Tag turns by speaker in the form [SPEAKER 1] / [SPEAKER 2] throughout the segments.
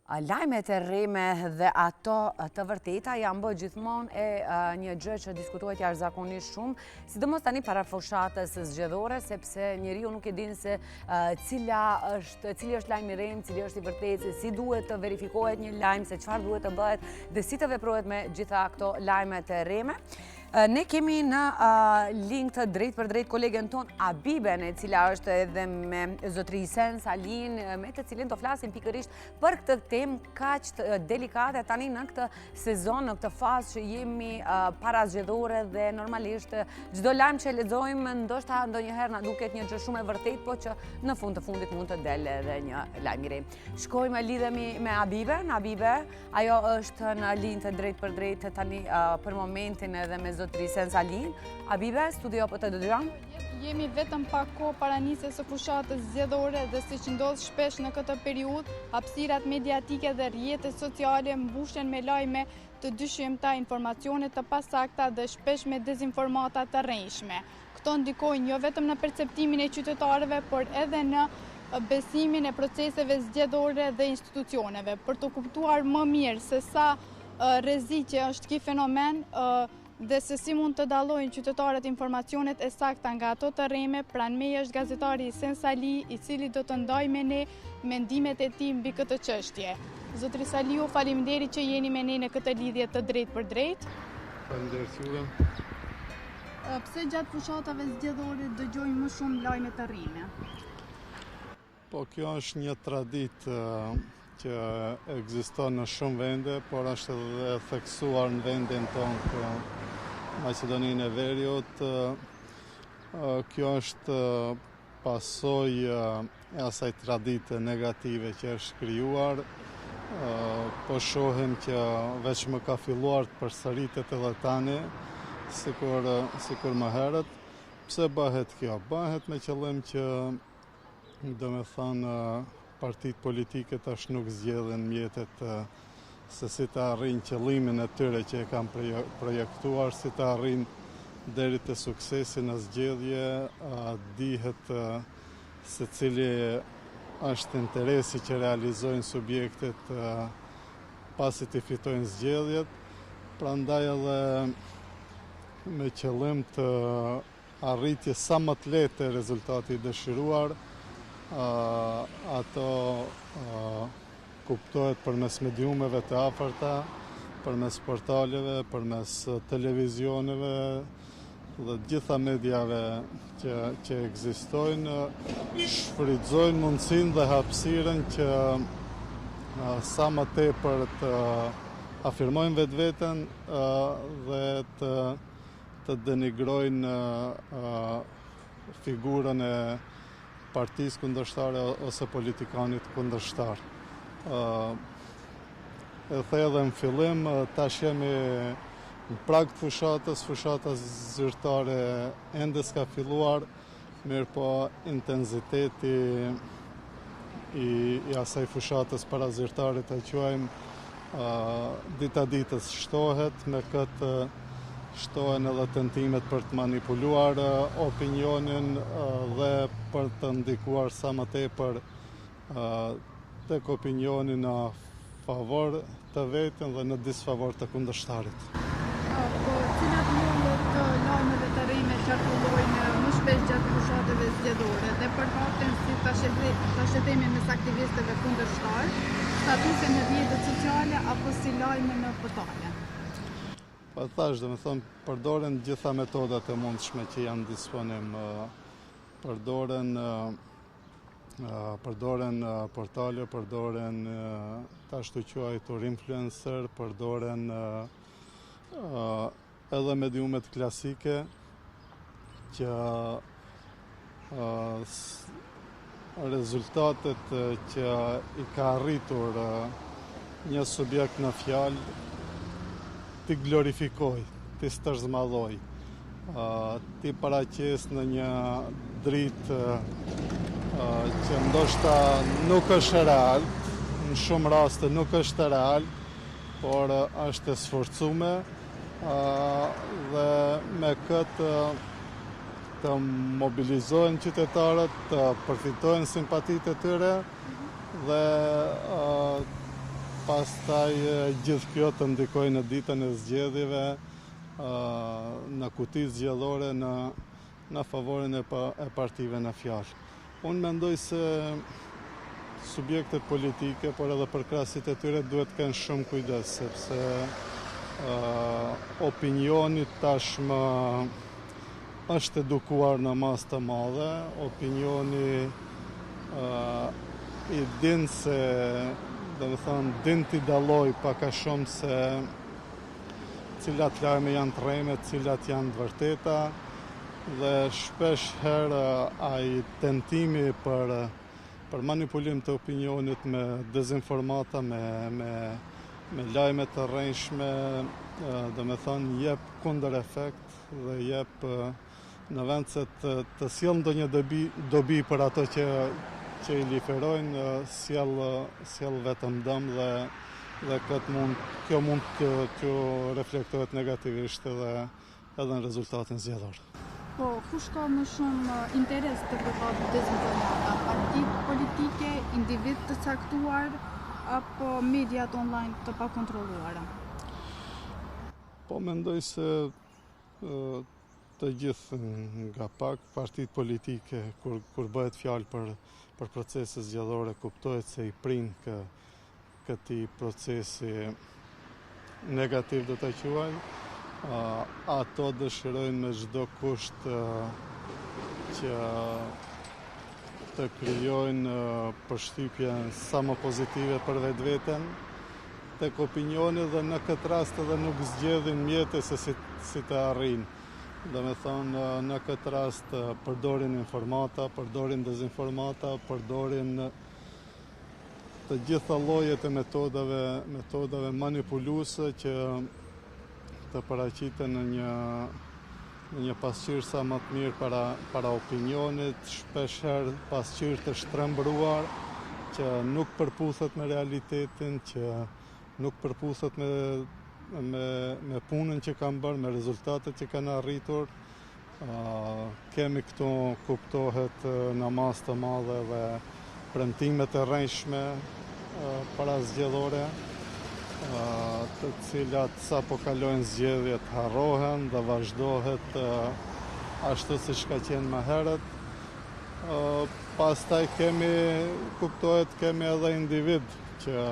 [SPEAKER 1] Lajmet e rreme dhe ato të vërteta janë bë gjithmonë e një gjë që diskutohet jashtëzakonisht shumë, sidomos tani para fushatës zgjedhore, sepse njeriu nuk e din se cila është, cili është lajm i rremë, cili është i vërtetë, se si duhet të verifikohet një lajm, se çfarë duhet të bëhet dhe si të veprohet me gjitha këto lajme të rreme. Ne kemi në linjë të drejtpërdrejtë kolegen tonë Abiben, e cila është edhe me zotëri Isen Saliun, me të cilin do flasim pikërisht për këtë temë kaq delikate tani në këtë sezon, në këtë fazë që jemi parazgjedhore dhe normalisht çdo lajm që lexojmë ndoshta ndonjëherë na duket një gjë shumë e vërtetë, po që në fund të fundit mund të del edhe një lajm i rremë. Shkojmë lidhemi me Abiben, Abibe, ajo është në linjë të drejtpërdrejtë tani për momentin edhe me zotëri Isen Saliun. Abibe, studio po të dëgjon?
[SPEAKER 2] Jemi vetëm pak kohë para nisjes së fushatës zgjedhore dhe siç ndodh shpesh në këtë periudhë, hapësirat mediatike dhe rrjetet sociale mbushen me lajme të dyshimta, informacione të pasakta dhe shpesh me dezinformata të rrejshme. Këto ndikojnë jo vetëm në perceptimin e qytetarëve, por edhe në besimin e proceseve zgjedhore dhe institucioneve. Për të kuptuar më mirë se sa rreziqe është ky fenomen, Dhe se si mund të dallojnë qytetarët informacionet e sakta nga ato të rreme, pranë meje është gazetari Isen Sali, i cili do të ndajë me ne mendimet e tij mbi këtë çështje. Zotri Saliu, faleminderit që jeni me ne në këtë lidhje të drejtpërdrejtë.
[SPEAKER 3] Faleminderit juve.
[SPEAKER 2] Pse gjatë fushatave zgjedhore dëgjojmë më shumë lajme të rreme?
[SPEAKER 3] Po kjo është një traditë që ekziston në shumë vende, por është edhe theksuar në vendin tonë në Maqedoninë e Veriut. Kjo është pasojë e asaj tradite negative që është krijuar. Po shohim që veç më ka filluar të përsëritet edhe tani, sikur, sikur më herët. Pse bëhet kjo? Bëhet me qëllim që Domethënë, partitë politike tash nuk zgjedhin mjetet se si të arrijnë qëllimin e tyre që e kanë projektuar, si të arrijnë deri te suksesi në zgjedhje, dihet se cili është interesi që realizojnë subjektet pasi t'i fitojnë zgjedhjet, prandaj edhe me qëllim të arritjes sa më të lehtë te rezultati i dëshiruar, ato kuptohet përmes mediumeve të afërta, përmes portaleve, përmes televizioneve dhe të gjitha mediave që, që ekzistojnë, shfrytëzojnë mundësinë dhe hapësirën që sa më tepër të afirmojnë vetveten dhe të të denigrojnë figurën e partisë kundërshtare ose politikanit kundërshtar. E the edhe në fillim, tash jemi në prag të fushatës, fushata zyrtare ende s'ka filluar, Mirëpo intensiteti i, i asaj fushatës parazyrtare ta quajmë dita ditës shtohet, me këtë shtohen edhe tentimet për të manipuluar opinionin dhe për të ndikuar sa më tepër tek opinioni në favor të vetin dhe në disfavor të
[SPEAKER 2] kundërshtarit. Po, cilat lloje të lajmeve të rreme qarkullojnë më shpesh gjatë fushatave zgjedhore dhe përhapen si thashetheme mes aktivistëve kundërshtarë, statuse në rrjetet sociale apo si lajme në portale?
[SPEAKER 3] Po e thashë, domethënë, përdoren gjitha metodat e mundshme që janë në disponim, përdoren përdoren portale, përdoren të ashtuquajtur influencer, përdoren edhe mediumet klasike që rezultatet që i ka arritur një subjekt në fjalë t'i glorifikojë, t'i stërzmadhojë. T'i paraqesë në një dritë që ndoshta nuk është real, në shumë raste nuk është real, por është e sforcume dhe me këtë të mobilizohen qytetarët, të përfitojnë simpatitë e tyre dhe. pastaj gjithë kjo të ndikojë në ditën e zgjedhjeve, në kutitë zgjedhore, në në favorin e e partive në fjalë. Unë mendoj se subjektet politike, por edhe përkrahësit e tyre duhet të kenë shumë kujdes, sepse opinioni tashmë është edukuar në masë të madhe, opinioni i din se, domethënë, din t'i dallojë pak a shumë se cilat lajme janë të rreme, cilat janë të vërteta dhe shpesh herë ai tentimi për për manipulim të opinionit me dezinformata, me me me lajme të rrejshme, domethënë jep kundërefekt dhe jep në vend se të, të sjellë ndonjë dobi, dobi për ato që, që i liferojnë, sjell, sjell vetëm dëm dhe, dhe këtë mund, kjo mund të, të reflektohet negativisht edhe, edhe në rezultatin
[SPEAKER 2] zgjedhor. Po, kush ka më shumë interes të përhapë dezinformata? Partitë politike, individë të caktuar, apo mediat online të pakontrolluara?
[SPEAKER 3] Po, mendoj se të gjithë nga pak partitë politike kur kur bëhet fjalë për për procese zgjedhore kuptohet se i prijnë kë këtij procesi negativ do ta quaj ato dëshirojnë me çdo kusht që të krijojnë përshtypjen sa më pozitive për vetveten tek opinioni dhe në këtë rast edhe nuk zgjedhin mjete se si, si të arrijnë. Domethënë, në këtë rast përdorin informata, përdorin dezinformata, përdorin të gjitha llojet e metodave, metodave manipuluese që të paraqiten në një në një pasqyrë sa më të mirë para, para opinionit, shpeshherë pasqyrë të shtrembëruar, që nuk përputhet me realitetin, që nuk përputhet me, me, me punën që kanë bërë, me rezultatet që kanë arritur. Kemi këtu kuptohet në masë të madhe dhe premtimet e rrejshme parazgjedhore, të cilat sapo kalojnë zgjedhjet harrohen dhe vazhdohet ashtu siç ka qenë më herët. Pastaj kemi, kuptohet, kemi edhe individë që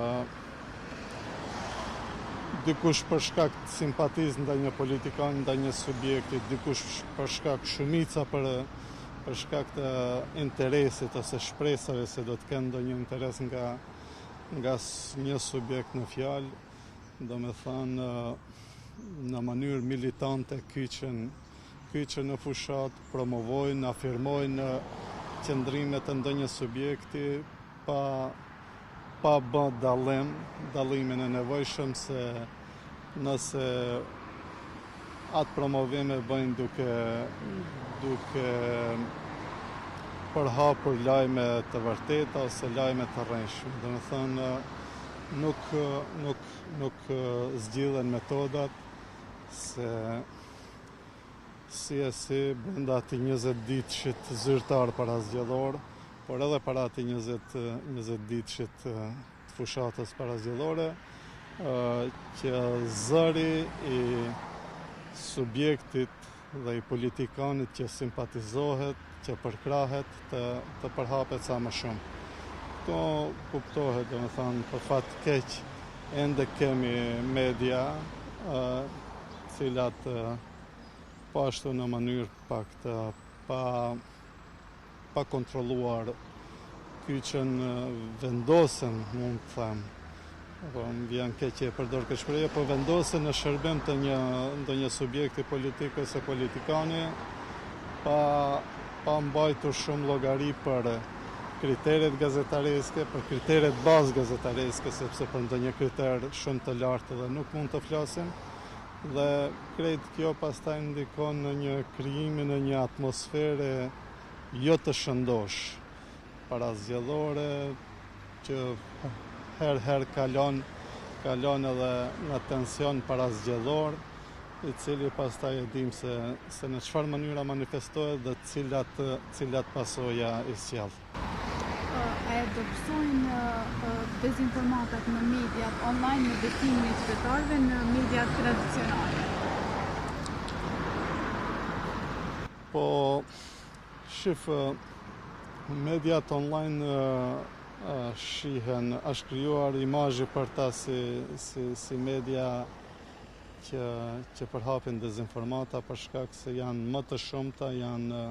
[SPEAKER 3] dikush për shkak të simpatisë ndaj një politikani, ndaj një subjekti, dikush për shkak shumica për për shkak të interesit ose shpresave se do të kenë ndonjë interes nga nga një subjekt në fjalë, domethënë në mënyrë militante kyçen kyçen në fushatë, promovojnë, afirmojnë qëndrimet e ndonjë subjekti pa pa bë dallim, dallimin e nevojshëm se nëse atë promovim e bëjnë duke duke përhapur lajme të vërteta ose lajme të rrejshme. Domethënë nuk nuk nuk zgjidhen metodat se si e si brenda atij 20 ditëshit zyrtar parazgjedhor, por edhe para atij 20 20 ditëshit të fushatës parazgjedhore, që zëri i subjektit dhe i politikanit që simpatizohet, që përkrahet, të, të përhapet sa më shumë. Këto kuptohet, domethënë, për fat keq, ende kemi media, cilat po ashtu në mënyrë pak të pa pa kontrolluar kyçen vendosen, mund të them, po më vjen keq që e përdor këtë shprehje, po vendosen në shërbim të një ndonjë subjekti politik ose politikani pa pa mbajtur shumë llogari për kriteret gazetareske, për kriteret bazë gazetareske, sepse për ndonjë kriter shumë të lartë dhe nuk mund të flasim, Dhe krejt kjo pastaj ndikon në një krijimin e një atmosfere jo të shëndoshë parazgjedhore që herë herë kalon kalon edhe në tension parazgjedhor, i cili pastaj e dimë se se në çfarë mënyra manifestohet dhe cilat cilat pasoja i
[SPEAKER 2] sjell. A e dobësojnë dezinformatat në mediat online në besimin e qytetarëve në mediat tradicionale?
[SPEAKER 3] Po, shif, mediat online shihen, është krijuar imazhi për ta si, si, si media që, që përhapin dezinformata për shkak se janë më të shumta, janë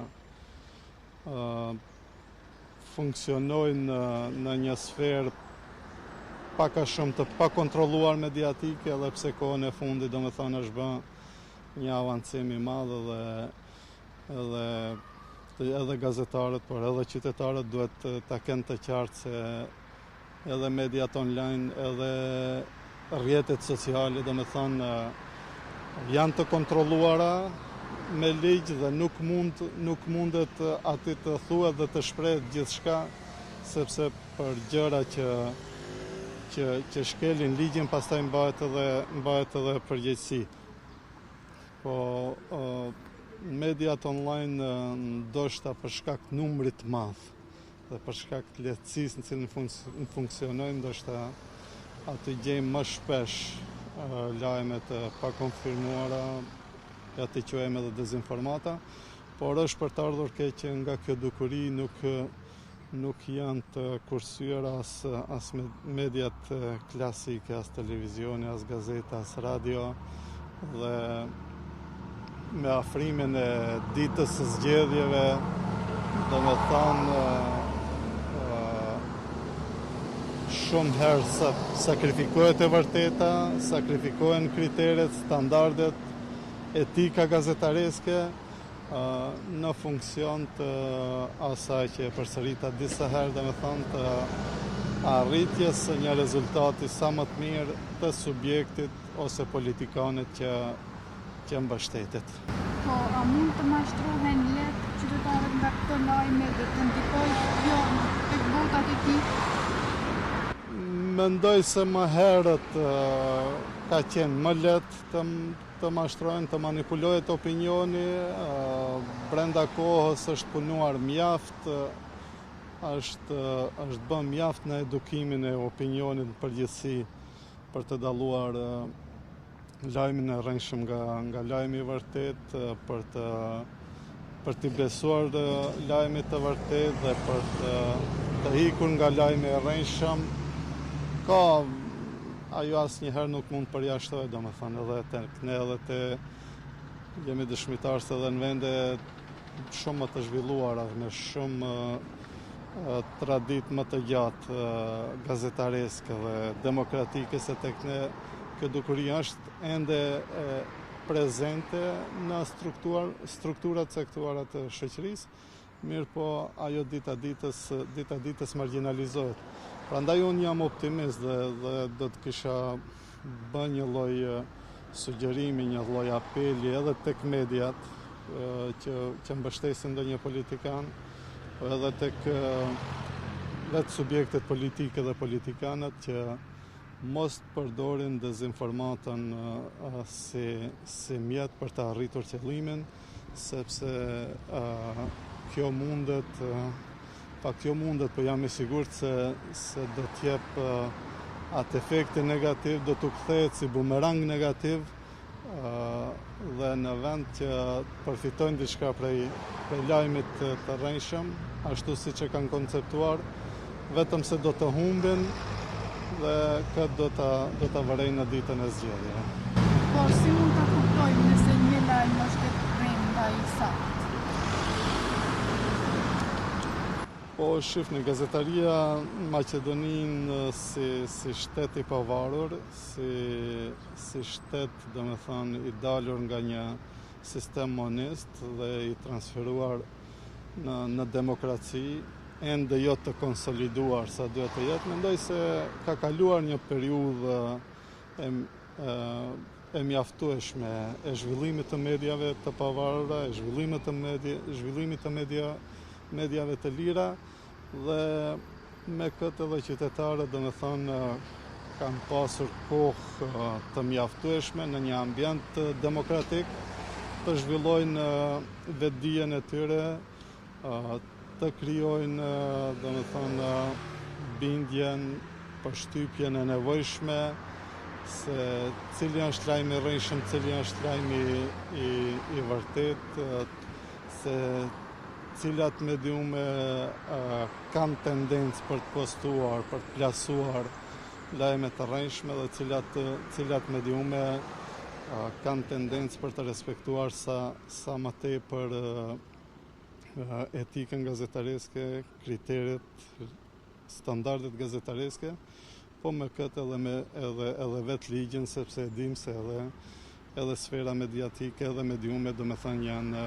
[SPEAKER 3] funksionojnë në një sferë pak a shumë të pakontrolluar mediatike, edhe pse kohën e fundit, domethënë, është bë një avancim i madh dhe edhe edhe gazetarët, por edhe qytetarët duhet ta kenë të qartë se edhe mediat online, edhe rrjetet sociale, domethënë, janë të kontrolluara me ligj dhe nuk mund nuk mundet aty të thuhet dhe të shprehet gjithçka, sepse për gjëra që që që shkelin ligjin pastaj mbahet edhe mbahet edhe përgjegjësi. Po mediat online ndoshta për shkak të numrit të madh dhe për shkak të lehtësisë në cilën funksionojnë, ndoshta aty gjejmë më shpesh lajme të pakonfirmuara, ja t'i quajmë edhe dezinformata, por është për të ardhur keq që nga kjo dukuri nuk nuk janë të kursyera as, as mediat klasike, as televizioni, as gazeta, as radio dhe me afrimin e ditës së zgjedhjeve, domethënë shumë herë sakrifikohet e vërteta, sakrifikohen kriteret, standardet, etika gazetareske, në funksion të asaj që e përsërita disa herë, domethënë të arritjes së një rezultati sa më të mirë të subjektit ose politikanit që që mbështetet.
[SPEAKER 2] Po, a mund të mashtrohen lehtë qytetarët nga këto lajme dhe të ndikojë kjo tek votat e tij?
[SPEAKER 3] Mendoj se më herët ka qenë më lehtë të të mashtrohen, të manipulohet opinioni, brenda kohës është punuar mjaft, është është bë mjaft në edukimin e opinionit në përgjithësi për të dalluar lajmin e rrejshëm nga nga lajmi i vërtetë për të për t'i besuar lajmit të vërtetë dhe për të të ikur nga lajmi i rrejshëm ka ajo asnjëherë nuk mund të përjashtohet domethënë edhe tek ne edhe te jemi dëshmitarë se edhe në vende shumë më të zhvilluara, me shumë traditë më të gjatë gazetareske dhe demokratike se tek ne kjo dukuri është ende prezente në struktuar, struktura të caktuara të shoqërisë, mirëpo ajo dita ditës, dita ditës margjinalizohet. Prandaj unë jam optimist dhe, dhe do të kisha bë një lloj sugjerimi, një lloj apeli edhe tek mediat që që mbështesin ndonjë politikan, po edhe tek vetë subjektet politike dhe politikanët që mos të përdorin dezinformatën si si mjet për të arritur qëllimin, sepse kjo mundet Fakt jo mundet, po jam i sigurt se se do të jep atë efektin negativ, do t'u kthehet si bumerang negativ dhe në vend që të përfitojnë diçka prej prej lajmit të, të rrejshëm, ashtu siç e kanë konceptuar, vetëm se do të humbin dhe këtë do ta do ta vërejnë në ditën e
[SPEAKER 2] zgjedhjeve. Po si mund ta kuptojmë nëse një lajm është i rremë nga i saktë?
[SPEAKER 3] Po shifni, gazetaria në Maqedoninë si, si shtet i pavarur, si, si shtet, domethënë, i dalur nga një sistem monist dhe i transferuar në, në demokraci, ende jo të konsoliduar sa duhet të jetë, mendoj se ka kaluar një periudhë e, e mjaftueshme e zhvillimit të mediave të pavarura, e zhvillimit të media, zhvillimit të media, mediave të lira dhe me këtë edhe qytetarët, domethënë, kanë pasur kohë të mjaftueshme në një ambient demokratik të zhvillojnë vetëdijen e tyre, të krijojnë, domethënë, bindjen, përshtypjen e nevojshme se cili është lajmi i rrejshëm, cili është lajmi i, i vërtetë, se cilat mediume kanë tendencë për të postuar, për të plasuar lajme të rrejshme dhe cilat, cilat mediume kanë tendencë për të respektuar sa, sa më tepër etikën gazetareske, kriteret, standardet gazetareske, po me këtë edhe me edhe edhe vetë ligjin sepse e dimë se edhe edhe sfera mediatike edhe mediumet domethënë janë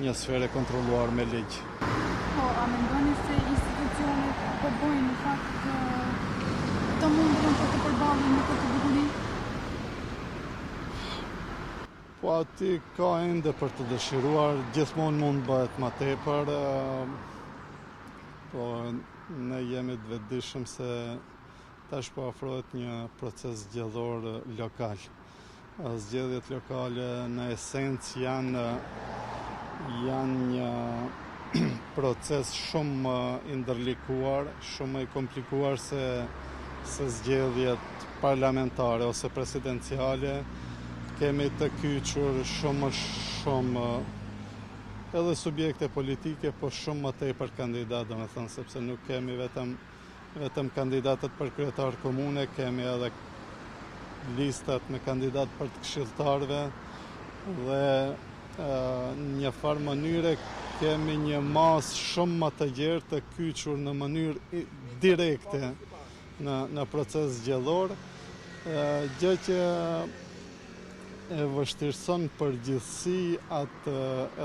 [SPEAKER 3] një sferë e kontrolluar me
[SPEAKER 2] ligj. Po, a mendoni se institucionet po bëjnë në fakt të mundurën për të përballen me këtë dukuri?
[SPEAKER 3] Po aty ka ende për të dëshiruar, gjithmonë mund të bëhet më tepër, po ne jemi të vetëdijshëm se tash po afrohet një proces zgjedhor lokal. Zgjedhjet lokale në esencë janë janë një proces shumë më i ndërlikuar, shumë më i komplikuar se se zgjedhjet parlamentare ose presidenciale. Kemi të kyçur shumë më shumë edhe subjekte politike, po shumë më tepër kandidatë, domethënë, sepse nuk kemi vetëm vetëm kandidatët për kryetar komune, kemi edhe listat me kandidatë për të këshilltarëve dhe në një farë mënyre kemi një masë shumë më të gjerë të kyçur në mënyrë direkte në, në proces zgjedhor, gjë që e vështirëson përgjithësi atë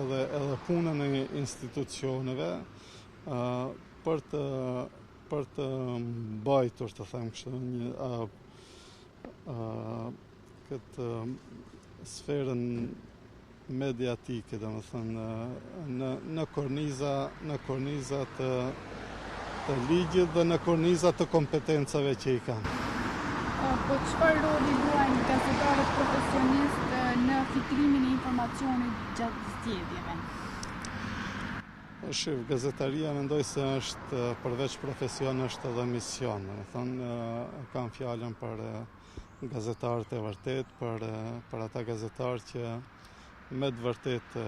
[SPEAKER 3] edhe, edhe punën e institucioneve për të për të mbajtur, të them kështu, një a, a, këtë sferën mediatike, domethënë, në, në korniza, në korniza të, të ligjit dhe në korniza të kompetencave që i
[SPEAKER 2] kanë. Po çfarë roli luajnë gazetarët profesionistë në filtrimin e informacionit gjatë zgjedhjeve?
[SPEAKER 3] Shif, gazetaria mendoj se është përveç profesion është edhe mision, domethënë, kam fjalën për gazetarët e vërtetë, për, për ata gazetarë që me të vërtetë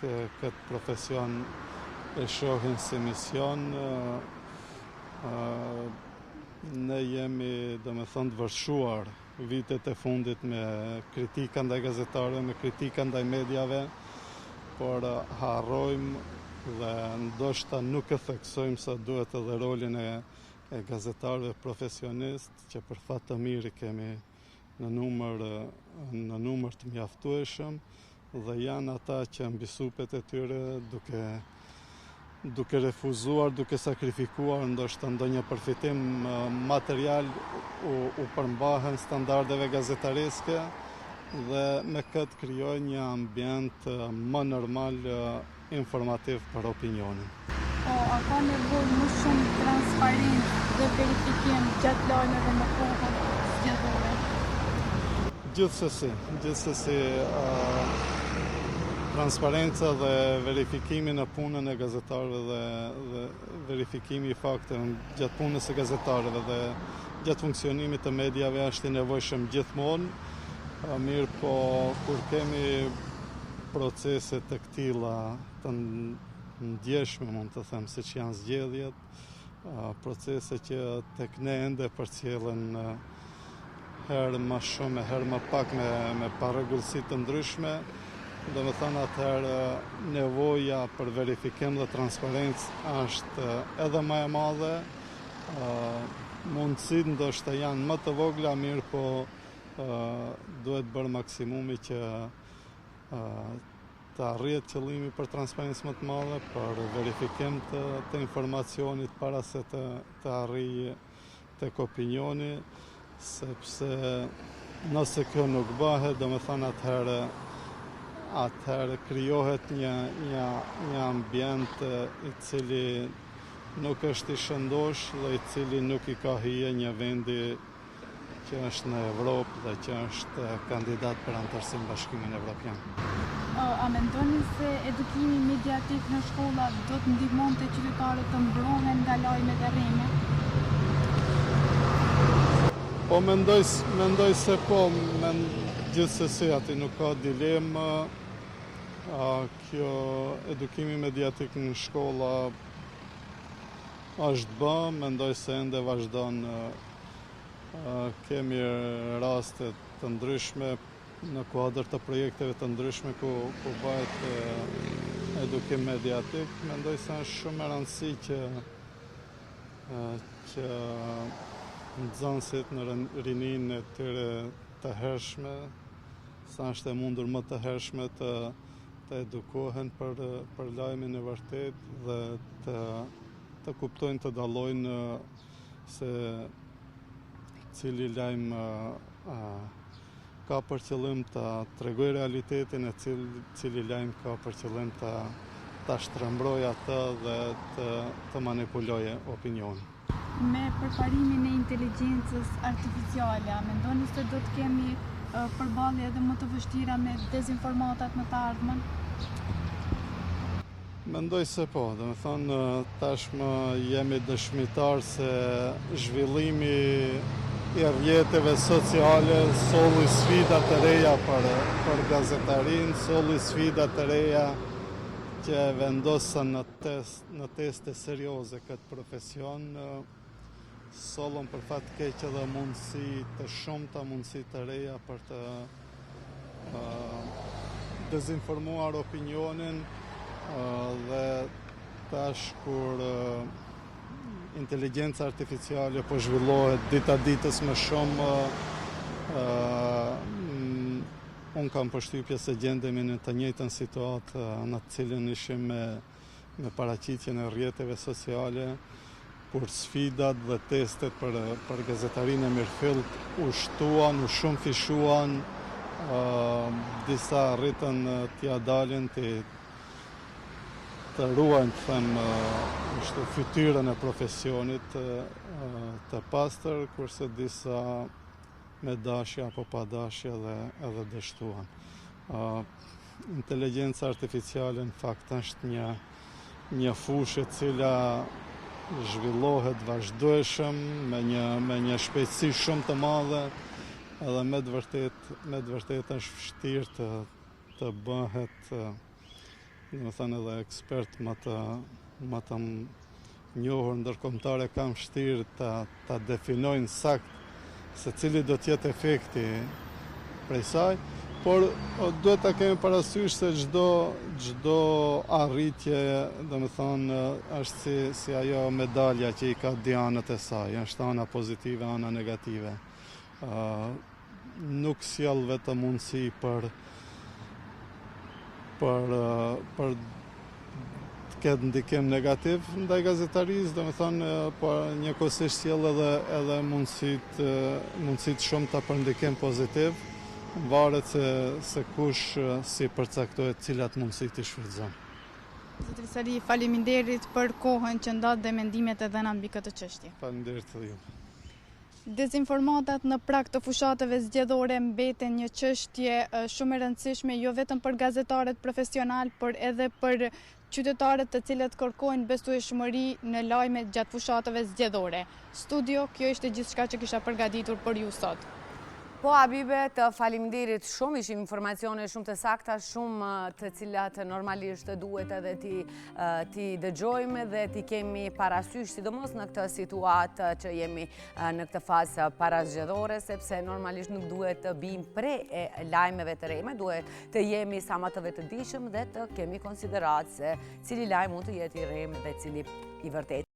[SPEAKER 3] këtë profesion e shohin si mision, ne jemi, domethënë, të vërshuar vitet e fundit me kritika ndaj gazetarëve, me kritika ndaj mediave, por harrojmë dhe ndoshta nuk e theksojmë sa duhet edhe rolin e, e gazetarëve profesionistë që për fat të mirë kemi në numër në numër të mjaftueshëm dhe janë ata që mbi supet e tyre duke duke refuzuar, duke sakrifikuar ndoshta ndonjë përfitim material u, u përmbahen standardeve gazetareske dhe me këtë krijojnë një ambient më normal informativ për
[SPEAKER 2] opinionin. Po, a ka nevojë më shumë transparencë dhe verifikim gjatë lajmeve në kohën zgjedhore?
[SPEAKER 3] Gjithsesi, gjithsesi, transparenca dhe verifikimi në punën e gazetarëve dhe, dhe verifikimi i fakteve gjatë punës së gazetarëve dhe gjatë funksionimit të mediave është i nevojshëm gjithmonë, mirëpo kur kemi procese të këtilla të ndjeshme, mund të them, siç janë zgjedhjet, procese që tek ne ende përcjellen herë më shumë e herë më pak me, me parregullsi të ndryshme, domethënë atëherë nevoja për verifikim dhe transparencë është edhe më e madhe, mundësitë ndoshta janë më të vogla, mirëpo duhet bërë maksimumi që të arrihet qëllimi për transparencë më të madhe, për verifikim të, të informacionit para se të, të arrijë tek opinioni, sepse nëse kjo nuk bëhet, domethënë atëherë atëherë krijohet një, një, një ambient i cili nuk është i shëndoshë dhe i cili nuk i ka hije një vendi që është në Evropë dhe që është kandidat për anëtarësim në Bashkimin
[SPEAKER 2] Evropian. A mendoni se edukimi mediatik në shkolla do të ndihmonte qytetarët të mbrohen nga lajmet e rreme?
[SPEAKER 3] Po mendoj, mendoj se po, men, gjithsesi aty nuk ka dilemë, kjo edukimi mediatik në shkolla është bë, mendoj se ende vazhdon, kemi raste të ndryshme në kuadër të projekteve të ndryshme ku, ku bëhet edukim mediatik, mendoj se është shumë me rëndësi që që nxënësit në rininë e tyre të hershme, sa është e mundur më të hershme të të edukohen për për lajmin e vërtetë dhe të të kuptojnë të dallojnë se cili lajm ka për qëllim ta tregojë realitetin e cili, cili lajm ka për qëllim ta ta shtrembrojë atë dhe të, të manipulojë opinionin.
[SPEAKER 2] Me përparimin e inteligjencës artificiale, a mendoni se do të kemi përballje edhe më të vështira me dezinformatat në të ardhmen?
[SPEAKER 3] Mendoj se po, domethënë tashmë jemi dëshmitarë se zhvillimi i rrjeteve sociale solli sfida të reja për, për gazetarinë, solli sfida të reja që e vendosën në test, në teste serioze këtë profesion, sollën për fat keq edhe mundësi të shumta, mundësi të reja për të dezinformuar opinionin dhe tash kur inteligjenca artificiale po zhvillohet dita ditës më shumë unë kam përshtypje se gjendemi në të njëjtën situatë në të cilën ishim me me paraqitjen e rrjeteve sociale, kur sfidat dhe testet për, për gazetarinë e mirëfilltë u shtuan, u shumëfishuan, disa arritën t'ia dalin, të, të ruajnë, të them, kështu, fytyrën e profesionit të, të pastër, kurse disa me dashje apo pa dashje dhe edhe dështuan. Inteligjenca artificiale në fakt është një një fushë e cila zhvillohet vazhdueshëm me një me një shpejtësi shumë të madhe edhe me të vërtetë me të vërtetë është vështirë të të bëhet domethënë edhe ekspertë më të më të njohur ndërkombëtarë e kanë vështirë ta ta definojnë saktë se cili do të jetë efekti prej saj, por duhet ta kemi parasysh se çdo çdo arritje, domethënë është si si ajo medalja që i ka dy anët e saj, është ana pozitive, ana negative. Ë nuk sjell vetëm mundësi për për për të ketë ndikim negativ ndaj gazetarisë, domethënë, po njëkohësisht sjell edhe edhe mundësitë mundësitë shumta për ndikim pozitiv, varet se se kush si përcaktohet cilat mundësi t'i shfrytëzon.
[SPEAKER 2] Zotëri Salihi, faleminderit për kohën që ndatë dhe mendimet e dhëna mbi këtë çështje.
[SPEAKER 3] Faleminderit edhe ju.
[SPEAKER 2] Dezinformatat në prag të fushatave zgjedhore mbeten një çështje shumë e rëndësishme jo vetëm për gazetarët profesionalë, por edhe për qytetarët të cilët kërkojnë besueshmëri në lajme gjatë fushatave zgjedhore. Studio, kjo ishte gjithçka që kisha përgatitur për ju sot.
[SPEAKER 1] Po Abibe, të faleminderit shumë, ishin informacione shumë të sakta, shumë të cilat normalisht duhet edhe t'i t'i dëgjojmë dhe t'i kemi parasysh, sidomos në këtë situatë që jemi në këtë fazë parazgjedhore, sepse normalisht nuk duhet të bimë pre e lajmeve të rreme, duhet të jemi sa më të vetëdijshëm dhe të kemi konsideratë se cili lajm mund të jetë i rremë dhe cili i vërtetë.